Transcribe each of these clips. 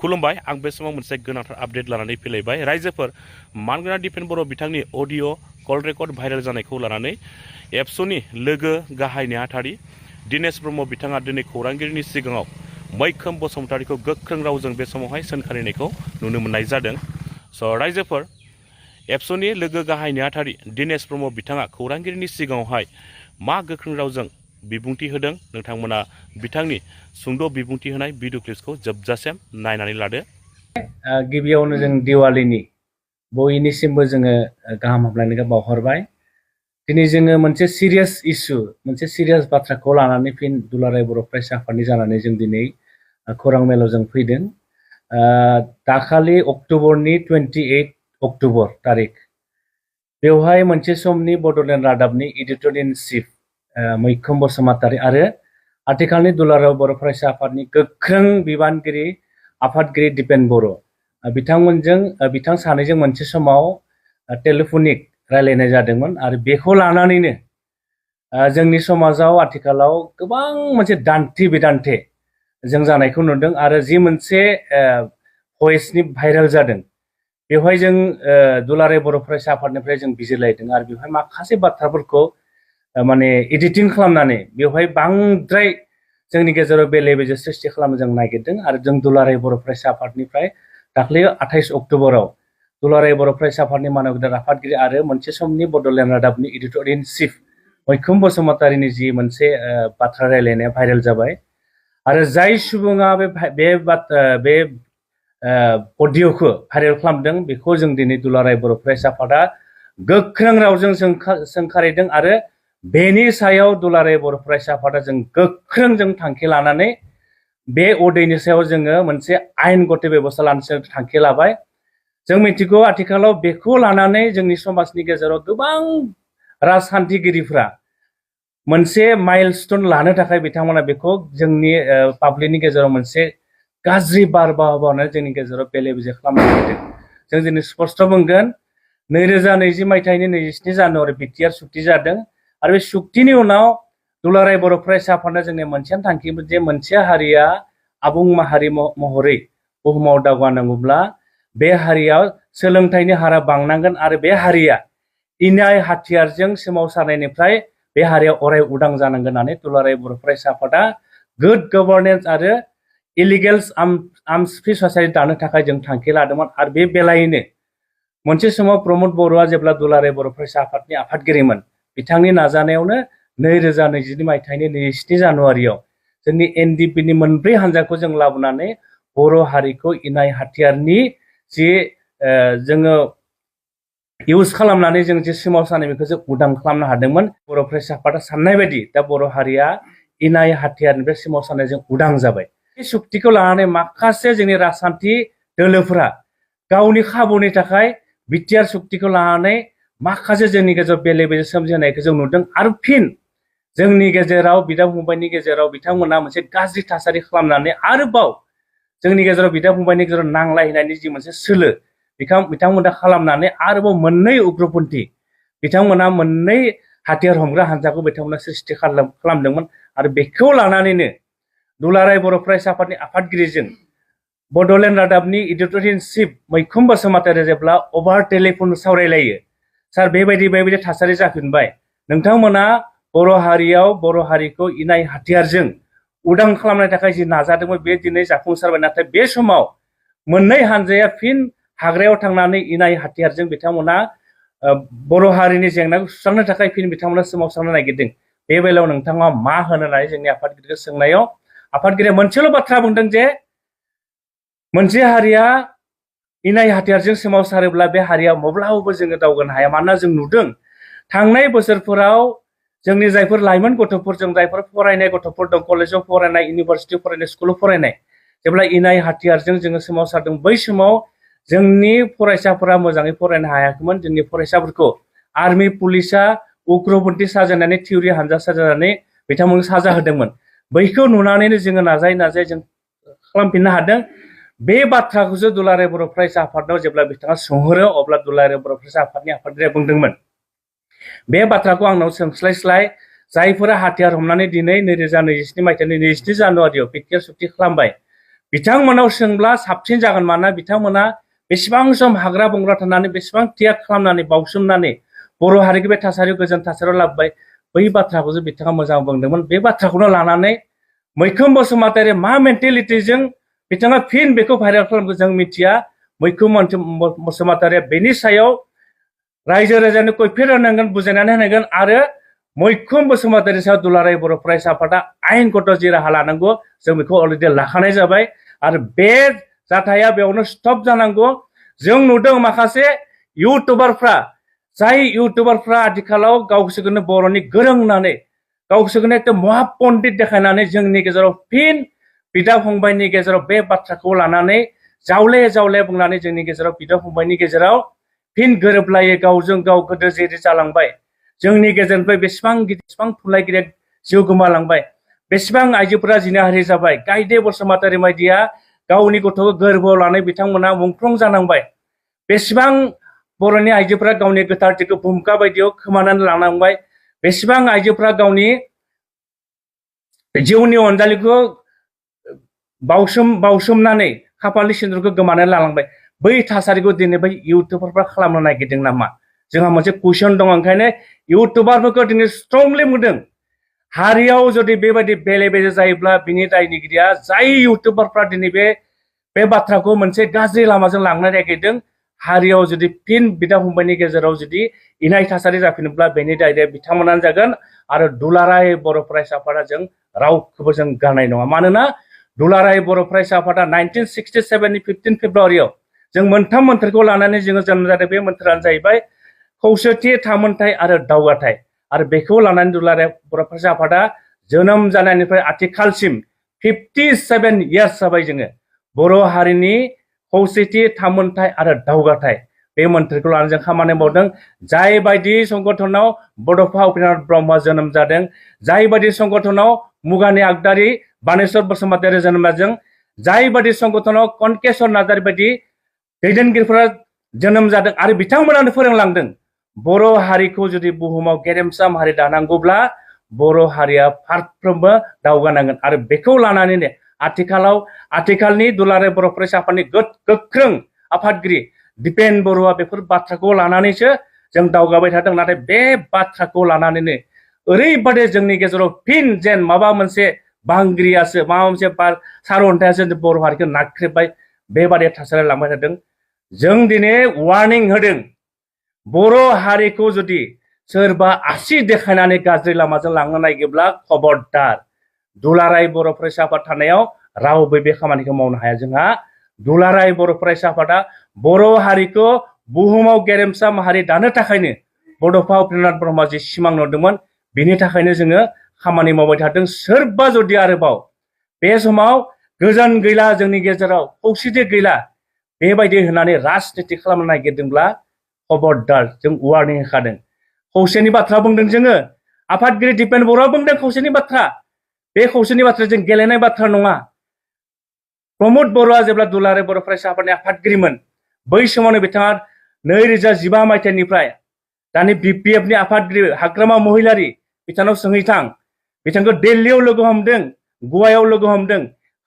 खुलुमबाय आं बे समाव मोनसे गोनांथार आपडेट लानानै फैलायबाय रायजोफोर मानगोनां दिपेन बर' बिथांनि अडिअ कल रेकर्ड भाइरेल जानायखौ लानानै एबसुनि लोगो गाहाय नेहाथारि दिनेश ब्रह्म बिथाङा दिनै खौरांगिरिनि सिगाङाव मैखोम बसुमतारीखौ गोख्रों रावजों बे समावहाय सोंखारिनायखौ नुनो मोननाय जादों। स' रायजोफोर एबसुनि लोगो गाहाय नेहाथारि दिनेश ब्रह्म बिथाङा खौरांगिरिनि सिगाङावहाय मा गोख्रों रावजों बिबुंथि होदों नोंथांमोना बिथांनि सुंद' बिबुंथि होनाय भिडिअ क्लिप्सखौ जोबजासिम नायनानै लादो। गिबियावनो जों दिवालीनि बयनिसिमबो जोङो गाहाम हामलायनायखौ बावहरबाय। दिनै जोङो मोनसे सिरियास इस्यु मोनसे सिरियास बाथ्राखौ लानानै फिन दुलाराय बर' फरायसा आफादनि जानानै जों दिनै खौरां मेलाव जों फैदों। दाखालि अक्ट'बरनि 28 अक्ट'बर तारिख बेवहाय मोनसे समनि बड'लेण्ड रादाबनि एडिटर इन चिफ मैखोम बसुमतारी आरो आथिखालनि दुलाराय बर' फरायसा आफादनि गोख्रों बिबानगिरि आफादगिरि दिपेन बर' बिथां सानैजों मोनसे समाव टेलिफनिक रायलायनाय जादोंमोन आरो बेखौ लानानैनो जोंनि समाजाव आथिखालाव गोबां मोनसे दान्थे बिदान्थे जों जानायखौ नुदों आरो जि मोनसे भइसनि भाइरेल जादों बेवहाय जों दुलाराय बर' फरायसा आफादनिफ्राय जों बिजिरलायदों आरो बेवहाय माखासे बाथ्राफोरखौ माने एडिटिं खालामनानै बेवहाय बांद्राय जोंनि गेजेराव बेले बेजे सृष्टि खालामनो जों नागिरदों आरो जों दुलाराय बर' फरायसा आफादनिफ्राय दाख्लै 28 अक्ट'बराव दुलाराय बर' फरायसा आफादनि मानव गेदेर आफादगिरि आरो मोनसे समनि बड'लेण्ड रादाबनि एडिटर इन चिफ मैखोम बसुमतारीनि जि मोनसे बाथ्रा रायलायनाया भाइरेल जाबाय आरो जाय सुबुङा बे अडिअखौ भाइरेल खालामदों बेखौ जों दिनै दुलाराय बर' फरायसा आफादा गोख्रों रावजों सोंखारिदों आरो बेनि सायाव दुलाराय बर' फरायसा आफादा जों गोख्रों जों थांखि लानानै बे अडिअनि सायाव जोङो मोनसे आयेनगत बेबस्था लानो थांखि लाबाय। जों मिथिगौ आथिखालाव बेखौ लानानै जोंनि समाजनि गेजेराव गोबां राजखान्थिगिरिफ्रा मोनसे माइलस्टोन लानो थाखाय बिथांमोना बेखौ जोंनि पाब्लिकनि गेजेराव मोनसे गाज्रि बारहावा जोंनि गेजेराव बेले बेजे खालामनो नागिरदों। जों दिनै स्पष्ट बुंगोन 2020 मायथाइनि 27 जानुवारि बिटिआर सुक्ति जादों आरो बे सुक्तिनि उनाव दुलाराय बर' फरायसा आफादआ जोंनि मोनसे थांखिमोन जे मोनसे हारिया आबुं माहारि महरै बुहुमाव दावगानांगौब्ला बे हारियाव सोलोंथाइनि हारा बांनांगोन आरो बे हारिया इनाय हाथियारजों सोमावसारनायनिफ्राय बे हारिया अराय उदां जानांगोन होननानै दुलाराय बर' फरायसा आफादा गुड गभर्नेन्स आरो इलिगेल्स आर्म्स फ्रि ससाइटि दानो थाखाय जों थांखि लादोंमोन आरो बे बेलायैनो मोनसे समाव प्रमद बर'आ जेब्ला दुलाराय बर' फरायसा आफादनि आफादगिरिमोन बिथांनि नाजानायावनो 2022 मायथाइनि 27 जानुवारियाव जोंनि एनडिपिनि मोनब्रै हानजाखौ जों लाबोनानै बर' हारिखौ इनाय हाथियारनि जि जोङो इउज खालामनानै जों जे सोमावसारनाय बेखौ जों उदां खालामनो हादोंमोन। बर' फरायसा आफादा साननाय बायदि दा बर' हारिया इनाय हाथियारनिफ्राय सोमावसारनायजों उदां जाबाय। बे सुक्तिखौ लानानै माखासे जोंनि राजखान्थि दोलोफोरा गावनि खाबुनि थाखाय बिटिआर सुक्तिखौ लानानै माखासे जोंनि गेजेराव बेले बेजे सोमजिहोनायखौ जों नुदों आरो फिन जोंनि गेजेराव बिदा फंबायनि गेजेराव बिथांमोना मोनसे गाज्रि थासारि खालामनानै आरोबाव जोंनि गेजेराव बिदा फंबायनि गेजेराव नांलायनायनि जि मोनसे सोलो बिथांमोना खालामनानै आरोबाव मोननै उग्रपन्थी बिथांमोना मोननै हाथियार हमग्रा हानजाखौ बिथांमोना सृष्टि खालामदोंमोन आरो बेखौ लानानैनो दुलाराय बर' फरायसा आफादनि आफादगिरिजों बड'लेण्ड रादाबनि एडिटर इन चिफ मैखोम बसुमतारी जेब्ला अभार टेलिफन सावरायलायो सार बेबायदि थासारि जाफिनबाय नोंथांमोना बर' हारियाव बर' हारिखौ इनाय हाथियारजों उदां खालामनो थाखाय जि नाजादोंमोन बे दिनै जाफुंसारबाय नाथाय बे समाव मोननै हानजाया फिन हाग्रायाव थांनानै इनाय हाथियारजों बिथांमोना बर' हारिनि जेंनाखौ सुस्रांनो थाखाय फिन बिथांमोना सोमावसारनो नागिरदों। बे बेलायाव नोंथाङा मा होनो होननानै जोंनि आफादगिरिखौ सोंनायाव आफादगिरिया मोनसेल' बाथ्रा बुंदों जे मोनसे हारिया इनाय हाथियारजों सोमावसारोब्ला बे हारिया माब्लाबाबो जोङो दावगानो हाया। मानोना जों नुदों थांनाय बोसोरफोराव जोंनि जायफोर लाइमोन गथ'फोर जों जायफोर फरायनाय गथ'फोर दं कलेजाव फरायनाय इउनिभारसिटियाव फरायनाय स्कुलाव फरायनाय जेब्ला इनाय हाथियारजों जोङो सोमावसारदों बै समाव जोंनि फरायसाफोरा मोजाङै फरायनो हायाखैमोन। जोंनि फरायसाफोरखौ आर्मि पुलिसा उग्रपन्थी साजायनानै थिउरि हानजा साजायनानै बिथांमोनखौ साजा होदोंमोन। बैखौ नुनानैनो जोङो नाजायै जों खालामफिननो हादों। बे बाथ्राखौसो दुलाराय बर' फरायसा आफादनाव जेब्ला बिथाङा सोंहरो अब्ला दुलाराय बर' फरायसा आफादनि आफादगिरिया बुंदोंमोन बे बाथ्राखौ आंनाव सोंस्लायस्लाय जायफोरा हाथियार हमनानै दिनै 2027 मायथाइनि 27 जानुवारियाव बिटिआर सुक्ति खालामबाय बिथांमोनाव सोंब्ला साबसिन जागोन मानोना बिथांमोना बेसेबां सम हाग्रा बंग्रा थानानै बेसेबां त्याग खालामनानै बावसोमनानै बर' हारिखौ बे थासारियाव गोजोन थासारियाव लाबोबाय बै बाथ्राखौसो बिथाङा मोजां बुंदोंमोन बे बाथ्राखौनो लानानै मैखोम बसुमतारी मा मेन्टेलिटिजों बिथाङा फिन बेखौ भाइरेल खालामखो जों मिथिया मैखोम बसुमतारीया बेनि सायाव रायजो राजानो खैफोद होनांगोन बुजायनानै होनांगोन आरो मैखोम बसुमतारी सायाव दुलाराय बर' फरायसा आफादा आयेनगत जि राहा लानांगौ जों बेखौ अलरेडि लाखानाय जाबाय आरो बे जाथाया बेयावनो स्टप जानांगौ जों नुदों माखासे इउटुबारफ्रा जाय इउटुबारफ्रा आथिखालाव गावसोरखौनो बर'नि गोरों होननानै गावसोरखौनो एकदम महापन्डित देखायनानै जोंनि गेजेराव फिन बिदा फंबायनि गेजेराव बे बाथ्राखौ लानानै जावले जावले बुंनानै जोंनि गेजेराव बिदा फंबायनि गेजेराव फिन गोरोबलायै गावजों गाव गोदो जेरै जालांबाय जोंनि गेजेरनिफ्राय बेसेबां थुनलाइगिरि जिउ गोमालांबाय बेसेबां आइजोफोरा जिनाहारि जाबाय गायदे बसुमतारी बायदिया गावनि गथ'खौ गोरबोआव लानाय बिथांमोना मुंख्लं जानांबाय बेसेबां बर'नि आइजोफोरा गावनि गोथारथिखौ भुमका बायदियाव खोमानानै लानांबाय बेसेबां आइजोफोरा गावनि जिउनि अनजालिखौ बावसोमनानै खाफालनि सिन्दुरखौ गोमानानै लालांबाय बै थासारिखौ दिनै बै इउटुबारफ्रा खालामनो नागिरदों नामा जोंहा मोनसे कुइसन दङ ओंखायनो इउटुबारफोरखौ दिनै स्ट्रंलि बुंदों हारियाव जुदि बेबायदि बेले बेजे जायोब्ला बिनि दायनिगिरिया जाय इउटुबारफ्रा दिनै बे बाथ्राखौ मोनसे गाज्रि लामाजों लांनो नागिरदों हारियाव जुदि फिन बिदा फंबायनि गेजेराव जुदि इनाय थासारि जाफिनोब्ला बेनि दायया बिथांमोनानो जागोन आरो दुलाराय बर' फरायसा आफादा जों रावखौबो जों गारनाय नङा मानोना दुलाराय बर' फरायसा आफादा 1967 15 फेब्रुवारियाव जों मोनथाम मोन्थोरखौ लानानै जोङो जोनोम जादों बे मोन्थोरानो जाहैबाय खौसेथि थामोनथाय आरो दावगाथाय आरो बेखौ लानानै दुलाराय बर' फरायसा आफादा जोनोम जानायनिफ्राय आथिखालसिम 57 इयार्स जाबाय जोङो बर' हारिनि खौसेथि थामोनथाय आरो दावगाथाय बे मोन्थोरखौ लानानै जों खामानि मावदों जाय बायदि संगठनाव बड'फा उपेन्द्रनाथ ब्रह्मआ जोनोम जादों जाय बायदि संगठनाव मुगानि आगदारि बानेश्वर बसुमतारी जोनोम जादों जाय बायदि संगठनाव कनकेश्वर नार्जारी बायदि दैदेनगिरिफोरा जोनोम जादों आरो बिथांमोनानो फोरोंलांदों बर' हारिखौ जुदि बुहुमाव गेरेमसा माहारि दानांगौब्ला बर' हारिया फारफ्रोमबो दावगानांगोन आरो बेखौ लानानैनो आथिखालनि दुलाराय बर' फरायसा आफादनि गोख्रों आफादगिरि दिपेन बरुवा बेफोर बाथ्राखौ लानानैसो जों दावगाबाय थादों नाथाय बे बाथ्राखौ लानानैनो ओरैबादि जोंनि गेजेराव फिन जेन माबा मोनसे बांग्रियासो माबा मोनसे सारअन्थायासो बर' हारिखौ नाख्रेबबाय बेबादि थासारियाव लांबाय थादों जों दिनै वार्निं होदों बर' हारिखौ जुदि सोरबा आसि देखायनानै गाज्रि लामाजों लांनो नागिरब्ला खबरदार दुलाराय बर' फरायसा आफाद थानायाव रावबो बे खामानिखौ मावनो हाया जोंहा दुलाराय बर' फरायसा आफादा बर' हारिखौ बुहुमाव गेरेमसा माहारि दानो थाखायनो बड'फा उपेन्द्रनाथ ब्रह्मआ जि सिमां नुदोंमोन बिनि थाखायनो जोङो खामानि मावबाय थादों सोरबा जुदि आरोबाव बे समाव गोजोन गैला जोंनि गेजेराव खौसेथि गैला बेबायदि होननानै राजनिति खालामनो नागिरदोंब्ला खबरदार जों वार्निं होखादों खौसेनि बाथ्रा बुंदों जोङो आफादगिरि दिपेन बरुवा बुंदों खौसेनि बाथ्रा बे खौसेनि बाथ्रा जों गेलेनाय बाथ्रा नङा प्रमद बरुवा जेब्ला दुलाराय बर' फरायसा आफादनि आफादगिरिमोन बै समावनो बिथाङा 2015 मायथाइनिफ्राय दानि BPFनि आफादगिरि हाग्रामा महिलारि बिथांनाव सोंहैथां बिथांखौ दिल्लीयाव लोगो हमदों गवायाव लोगो हमदों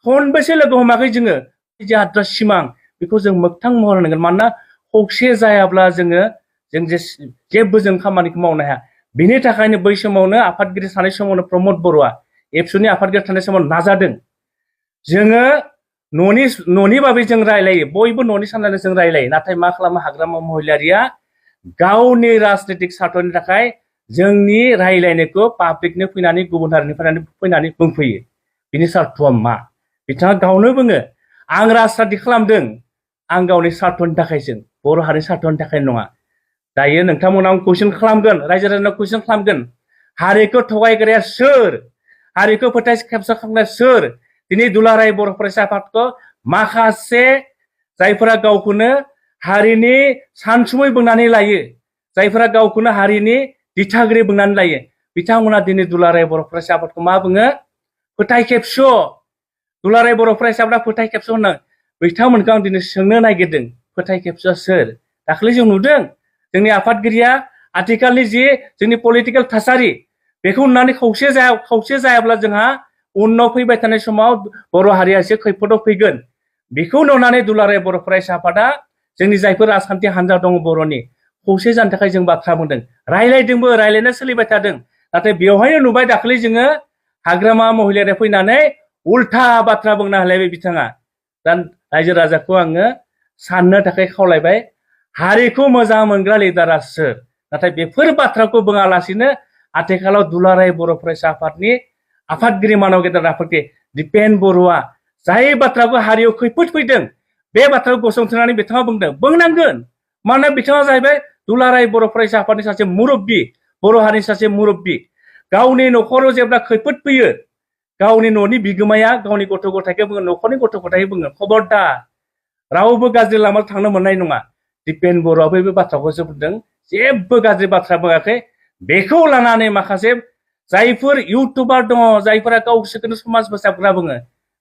खनबेसे लोगो हमाखै जोङो जे आद्रा सिमां बेखौ जों मोगथां महर होनांगोन मानोना खौसे जायाब्ला जों जेबो जों खामानिखौ मावनो हाया बिनि थाखायनो बै समावनो आफादगिरि थानाय समावनो प्रमद बरुवा एबसुनि आफादगिरि थानाय समाव नाजादों जोङो न'नि बाबै जों रायलायो बयबो न'नि साननानै जों रायलायो नाथाय मा खालामो हाग्रामा महिलारिया गावनि राजनीतिक सार्थनि थाखाय जोंनि रायलायनायखौ पाब्लिकनो फैनानै गुबुन हारिनिफ्राय फैनानै बुंफैयो बिनि सार्थआ मा बिथाङा गावनो बुङो आं राजनीति खालामदों आं गावनि सार्थनि थाखायसो बर' हारिनि सार्थनि थाखाय नङा दायो नोंथांमोनाव कुइसन खालामगोन रायजो राजानाव कुइसन खालामगोन हारिखौ थगायग्राया सोर हारिखौ फोथाय खेबस खालामनाया सोर दिनै दुलाराय बर' फरायसा आफादखौ माखासे जायफोरा गावखौनो हारिनि सानसुमै बुंनानै लायो जायफोरा गावखौनो हारिनि दिथागिरि बुंनानै लायो बिथांमोना दिनै दुलाराय बर' फरायसा आफादखौ मा बुङो फोथाय खेबस दुलाराय बर' फरायसा आफादा फोथाय खेबस होनो बिथांमोनखौ आं दिनै सोंनो नागिरदों फोथाय खेबसआ सोर दाखालि जों नुदों जोंनि आफादगिरिया आथिखालनि जि जोंनि पलिटिकेल थासारि बेखौ नुनानै खौसे जायाब्ला जोंहा उनाव फैबाय थानाय समाव बर' हारिया एसे खैफोदाव फैगोन बेखौ नुनानै दुलाराय बर' फरायसा आफादा जोंनि जायफोर राजखान्थि हान्जा दङ बर'नि खौसे जानो थाखाय जों बाथ्रा बुंदों रायलायदोंबो रायलायना सोलिबाय थादों नाथाय बेवहायनो नुबाय दाखालि जोङो हाग्रामा महिलाया फैनानै उल्था बाथ्रा बुंना होलायबाय बिथाङा दा रायजो राजाखौ आङो साननो थाखाय खावलायबाय हारिखौ मोजां मोनग्रा लिडारा सोर नाथाय बेफोर बाथ्राखौ बुङालासिनो आथिखालाव दुलाराय बर' फरायसा आफादनि आफादगिरि मानव गेदेर आफादगिरि दिपेन बर'आ जाय बाथ्राखौ हारियाव खैफोद फैदों बे बाथ्राखौ गसंथानानै बिथाङा बुंदों बुंनांगोन मानोना बिथाङा जाहैबाय दुलाराय बर' फरायसा आफादनि सासे मुरब्बी बर' हारिनि सासे मुरब्बी गावनि न'खराव जेब्ला खैफोद फैयो गावनि न'नि बिगोमाया गावनि गथ' गथायखौ बुङो न'खरनि गथ' गथायखौ बुङो खबरदार रावबो गाज्रि लामायाव थांनो मोननाय नङा दिपेन बर'आबो बे बाथ्राखौसो बुंदों जेबो गाज्रि बाथ्रा बुङाखै बेखौ लानानै माखासे जायफोर इउटुबार दङ जायफोरा गावसोरखौनो समाज फोसाबग्रा बुङो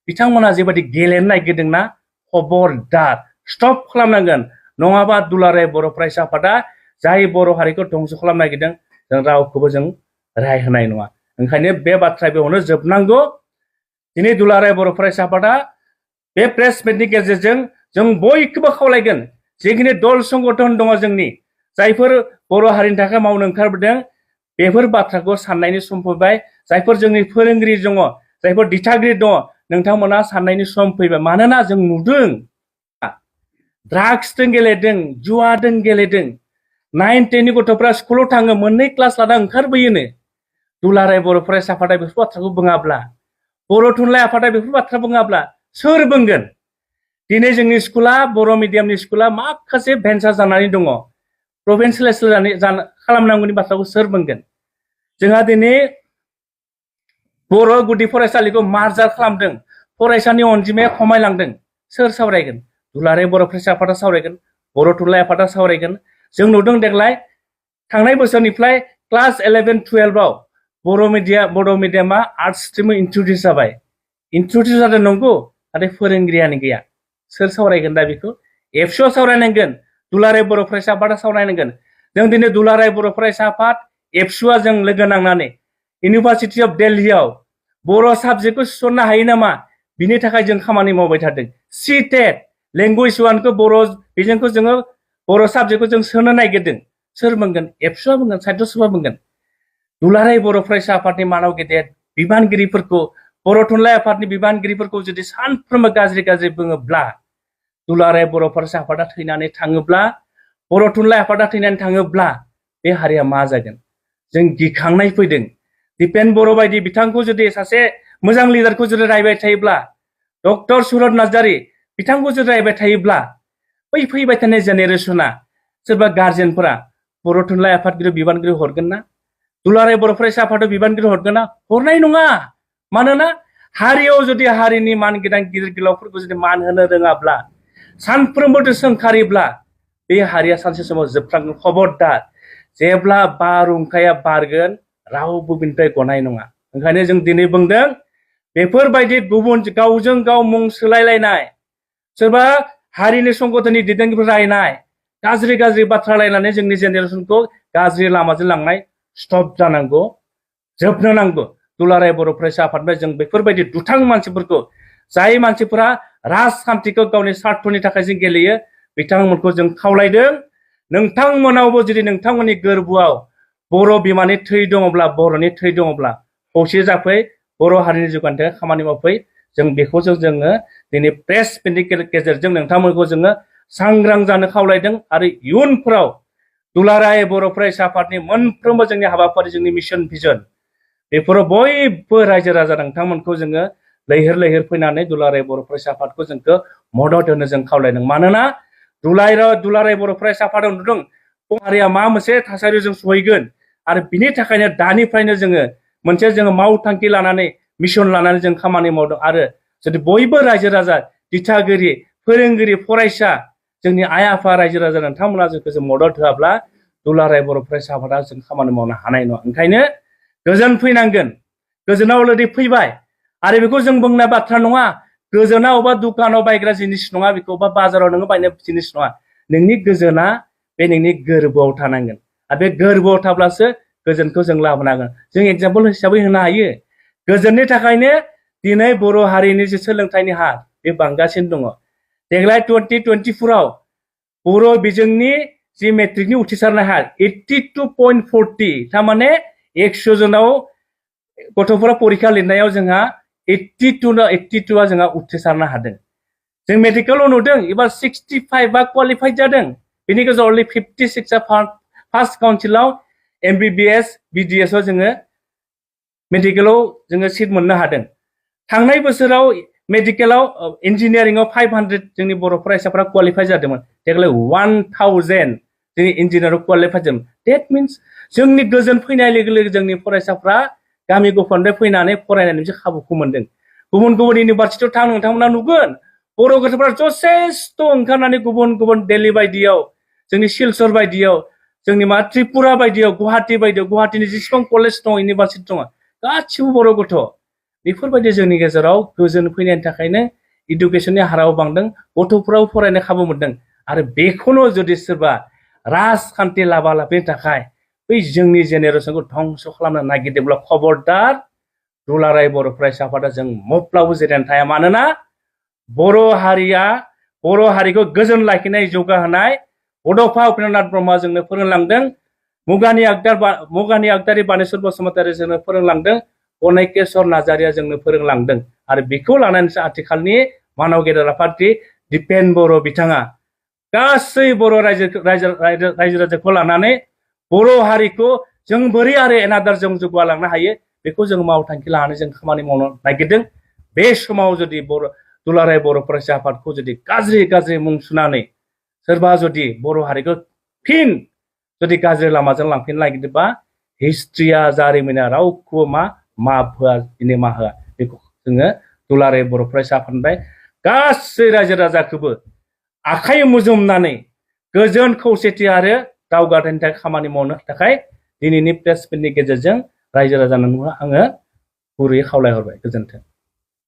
बिथांमोना जेबायदि गेलेनो नागिरदोंना खबरदार स्टप खालामनांगोन नङाबा दुलाराय बर' फरायसा आफादा जाय बर' हारिखौ धंस' खालामनो नागिरदों जों रावखौबो जों राय होनाय नङा ओंखायनो बे बाथ्रा बेयावनो जोबनांगौ दिनै दुलाराय बर' फरायसा आफादा बे प्रेस मिटनि गेजेरजों जों बयखौबो खावलायगोन जिखिनि दल संगठन दङ जोंनि जायफोर बर' हारिनि थाखाय मावनो ओंखारबोदों बेफोर बाथ्राखौ साननायनि सम फैबाय जायफोर जोंनि फोरोंगिरि दङ जायफोर दिथागिरि दङ नोंथांमोना साननायनि सम फैबाय मानोना जों नुदों ड्राग्सजों गेलेदों जुवाजों गेलेदों 9, 10 नि गथ'फ्रा स्कुलाव थाङो मोननै क्लास लाना ओंखारबोयोनो दुलाराय बर' फरायसा आफादा बेफोर बाथ्राखौ बुङाब्ला बर' थुनलाइ आफादा बेफोर बाथ्रा बुङाब्ला सोर बुंगोन दिनै जोंनि स्कुला बर' मिडियामनि स्कुला माखासे भेन्सार जानानै दङ प्रभिन्सियेलाइज खालामनांगौनि बाथ्राखौ सोर बुंगोन जोंहा दिनै बर' गुदि फरायसालिखौ मार्जार खालामदों फरायसानि अनजिमाया खमायलांदों सोर सावरायगोन दुलाराय बर' फरायसा आफादा सावरायगोन बर' थुनलाइ आफादा सावरायगोन जों नुदों देग्लाय थांनाय बोसोरनिफ्राय क्लास 11, 12 आव बर' मिडियामा आर्ट्स स्ट्रिम इन्ट्रडिउस जाबाय इन्ट्रडिउस जादों नंगौ नाथाय फोरोंगिरियानो गैया सोर सावरायगोन दा बेखौ एबसुआ सावरायनांगोन दुलाराय बर' फरायसा आफादा सावरायनांगोन जों दिनै दुलाराय बर' फरायसा आफाद एबसुआ जों लोगो नांनानै इउनिभार्सिटि अफ दिल्लीआव बर' साबजेक्टखौ थिसननो हायो नामा बिनि थाखाय जों खामानि मावबाय थादों सिटेट लेंगुवेज वानखौ बर' बिजोंखौ जोङो बर' साबजेक्टखौ जों सोनो नागिरदों सोर बुंगोन एबसुआ बुंगोन साहित्य सभा बुंगोन दुलाराय बर' फरायसा आफादनि मानव गेदेर बिबानगिरिफोरखौ बर' थुनलाइ आफादनि बिबानगिरिफोरखौ जुदि सानफ्रोमबो गाज्रि बुङोब्ला दुलाराय बर' फरायसा आफादा थैनानै थाङोब्ला बर' थुनलाइ आफादा थैनानै थाङोब्ला बे हारिया मा जागोन जों गिखांनाय फैदों दिपेन बर' बायदि बिथांखौ जुदि सासे मोजां लिडारखौ जुदि रायबाय थायोब्ला डक्टर सुरत नार्जारि बिथांखौ जुदि रायबाय थायोब्ला बै फैबाय थानाय जेनेरेसना सोरबा गार्जेनफोरा बर' थुनलाइ आफादगिरि बिबानगिरि हरगोन ना दुलाराय बर' फरायसा आफादाव बिबानगिरि हरगोन ना हरनाय नङा मानोना हारियाव जुदि हारिनि मान गोनां गिदिर गोलावफोरखौ जुदि मान होनो रोङाब्ला सानफ्रोमबो सोंखारिब्ला बे हारिया सानसे समाव जोबस्रांगोन खबरदार जेब्ला बारहुंखाया बारगोन रावबो बिनिफ्राय गनाय नङा ओंखायनो जों दिनै बुंदों बेफोरबायदि गुबुन गावजों गाव मुं सोलायलायनाय सोरबा हारिनि संगठननि दैदेनगिरिफोर रायनाय गाज्रि बाथ्रा रायनानै जोंनि जेनेरेसनखौ गाज्रि लामाजों लांनाय स्टप जानांगौ जोबनो नांगौ दुलाराय बर' फरायसा आफादनिफ्राय जों बेफोरबायदि दुथां मानसिफोरखौ जाय मानसिफोरा राजखान्थिखौ गावनि स्वार्थनि थाखाय जों गेलेयो बिथांमोनखौ जों खावलायदों नोंथांमोनावबो जुदि नोंथांमोननि गोरबोआव बर' बिमानि थै दङब्ला बर'नि थै दङब्ला खौसे जाफै बर' हारिनि जौगानो थाखाय खामानि मावफै जों बेखौ जोङो दिनै प्रेस मिटनि गेजेरजों नोंथांमोनखौ जोङो सांग्रां जानो खावलायदों आरो इयुनफोराव दुलाराय बर' फरायसा आफादनि मोनफ्रोमबो जोंनि हाबाफारि जोंनि मिशन भिजन बेफोराव बयबो रायजो राजा नोंथांमोनखौ जोङो लैहोर फैनानै दुलाराय बर' फरायसा आफादखौ जोंखौ मदद होनो जों खावलायदों मानोना दुलाराय बर' फरायसा आफादाव नुदों हारिया मा मोनसे थासारियाव जों सहैगोन आरो बिनि थाखायनो दानिफ्रायनो जोङो मावथांखि लानानै मिशन लानानै जों खामानि मावदों आरो जुदि बयबो रायजो राजा दिथागिरि फोरोंगिरि फरायसा जोंनि आइ आफा रायजो राजा नोंथांमोना जोंखौ जों मदद होआब्ला दुलाराय बर' फरायसा आफादा जों खामानि मावनो हानाय नङा ओंखायनो गोजोन फैनांगोन गोजोना अलरेडि फैबाय आरो बेखौ जों बुंनाय बाथ्रा नङा गोजोना अबा दुखानाव बायग्रा जिनिस नङा बेखौ बा बाजाराव नोङो बायनाय जिनिस नङा नोंनि गोजोना बे नोंनि गोरबोआव थानांगोन आरो बे गोरबोआव थाब्लासो गोजोनखौ जों लाबोनांगोन जों एग्जाम्पल हिसाबै होनो हायो गोजोननि थाखायनो दिनै बर' हारिनि जे सोलोंथाइनि हार बे बांगासिनो दङ। देग्लाय 2024आव बर' बिजोंनि जि मेट्रिकनि उथ्रिसारनाय हार 82.40 थारमाने 100 जनाव गथ'फोरा परीक्षा लिरनायाव जोंहा 82 जोंहा उथ्रिसारनो हादों। जों मेडिकेलाव नुदों एबार 65 क्वालिफाइड जादों। बेनि गेजेराव अनलि 56 फार्स्ट काउन्सिलाव MBBS BDS आव जोङो मेडिकेलाव जोङो सिट मोननो हादों। थांनाय बोसोराव मेडिकेलाव इन्जिनियारिंआव 500 जोंनि बर' फरायसाफोरा क्वालिफाइ जादोंमोन। देग्लाय 1000 जोंनि इन्जिनियाराव क्वालिफाइ जादों। डेट मिन्स जोंनि गोजोन फैनाय लोगो लोगो जोंनि फरायसाफ्रा गामि गफानिफ्राय फैनानै फरायनायनि मोनसे खाबुखौ मोनदों। गुबुन गुबुन इउनिभारसिटियाव थां नोंथांमोना नुगोन बर' गथ'फोरा जथेस्थ' ओंखारनानै गुबुन गुबुन दिल्ली बायदियाव, जोंनि सिलचर बायदियाव, जोंनि मा त्रिपुरा बायदियाव, गुवाहाटि बायदियाव, गुवाहाटिनि जेसेबां कलेज दङ, इउनिभारसिटि दङ, गासिबो बर' गथ'। बेफोरबायदि जोंनि गेजेराव गोजोन फैनायनि थाखायनो इडुकेसननि हाराव बांदों, गथ'फोराव फरायनो खाबु मोनदों। आरो बेखौनो जुदि सोरबा राजखान्थि लाभालाभनि थाखाय बै जोंनि जेनेरेसनखौ धंस' खालामनो नागिरदोंब्ला खबरदार दुलाराय बर' फरायसा आफादा जों माब्लाबाबो जिरायनानै थाया। मानोना बर' हारिखौ गोजोन लाखिनाय, जौगाहोनाय बड'फा उपेन्द्रनाथ ब्रह्मआ जोंनो फोरोंलांदों। मुगानि आगदारि बानेश्वर बसुमतारी जोंनो फोरोंलांदों। अनेकेश्वर नार्जारिया जोंनो फोरोंलांदों। आरो बेखौ लानानैसो आथिखालनि मानव गेदेर आफादगिरि दिपेन बर' बिथाङा गासै बर' रायजो राजाखौ लानानै बर' हारिखौ जों बोरै आरो एनादार जों जौगालांनो हायो बेखौ जों मावथांखि लानानै जों खामानि मावनो नागिरदों। बे समाव जुदि दुलाराय बर' फरायसा आफादखौ जुदि गाज्रि मुं सुनानै सोरबा जुदि बर' हारिखौ फिन जुदि गाज्रि लामाजों लांफिननो नागिरदोंबा हिस्ट्रिया, जारिमिना रावखौबो माफ होआ, निमाहा होआ। बेखौ जोङो दुलाराय बर' फरायसा आफादनिफ्राय गासै रायजो राजाखौबो आखाइ मुजुमनानै गोजोन खौसेथि आरो दावगाथायनि थाखाय खामानि मावनो थाखाय दिनैनि प्रेस मिटनि गेजेरजों रायजो राजानो आङो गुरैयै खावलायहरबाय। गोजोन्थों।